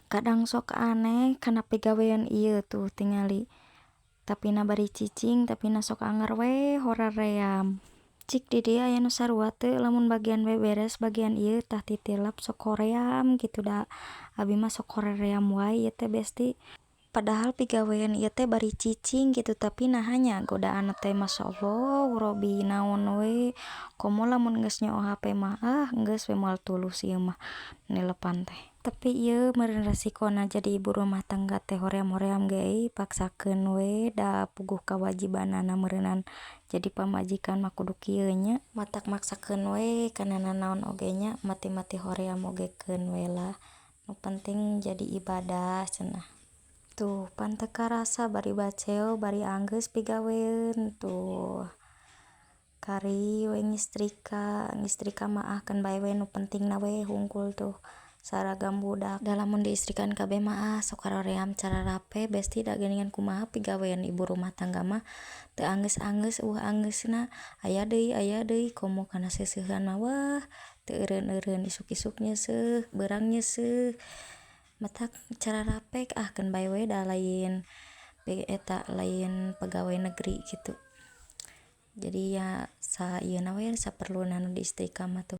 Kadang sok aneh kana pigawean ieu tuh tingali, tapina bari cicing tapina sok anger we hoream. Cik di dieu aya nu sarua teu lamun bagian beberes bagian ieu tah titilap sok hoream kitu da abi mah sok hoream wae ieu teh besti. Padahal pigawean ieu teh bari cicing gitu tapi naha nya godaanna teh masyaallah robbi naon we. Komo lamun geus nyoo hape mah, ah, geus we moal tulus ieu mah nelepan teh. Tapi ieu meureun resikona jadi ibu rumah tangga teh hoream-hoream ge euy, paksakeun we da puguh kawajibanana meureunan jadi pamajikan mah kudu kieu nya. Matak maksakeun we kana nanaon oge nya, mati-mati hoream oge keun we lah, nu penting jadi ibadah cenah. Tuh pan teu karasa bari baceo bari anggeus pigaweun tuh. Kari we ngistrika, ngistrika mah ah keun bae we nu pentingna we hungkul tuh saragam budak. Da lamun diistrikaan kabeh mah ah sok haroream cararape besti da geuningan kumaha pigawean ibu rumah tangga mah teu anggeus-anggeus euweuh anggeusna aya deui aya deui komo kana seuseuhan mah wah teu eureun-eureun isuk-isuk nyeuseuh beurang nyeuseuh matak cararapek ah keun bae we da lain eta lain pegawai negeri gitu. Jadi ya sa ieuna we saperluna nu diistrika mah tuh.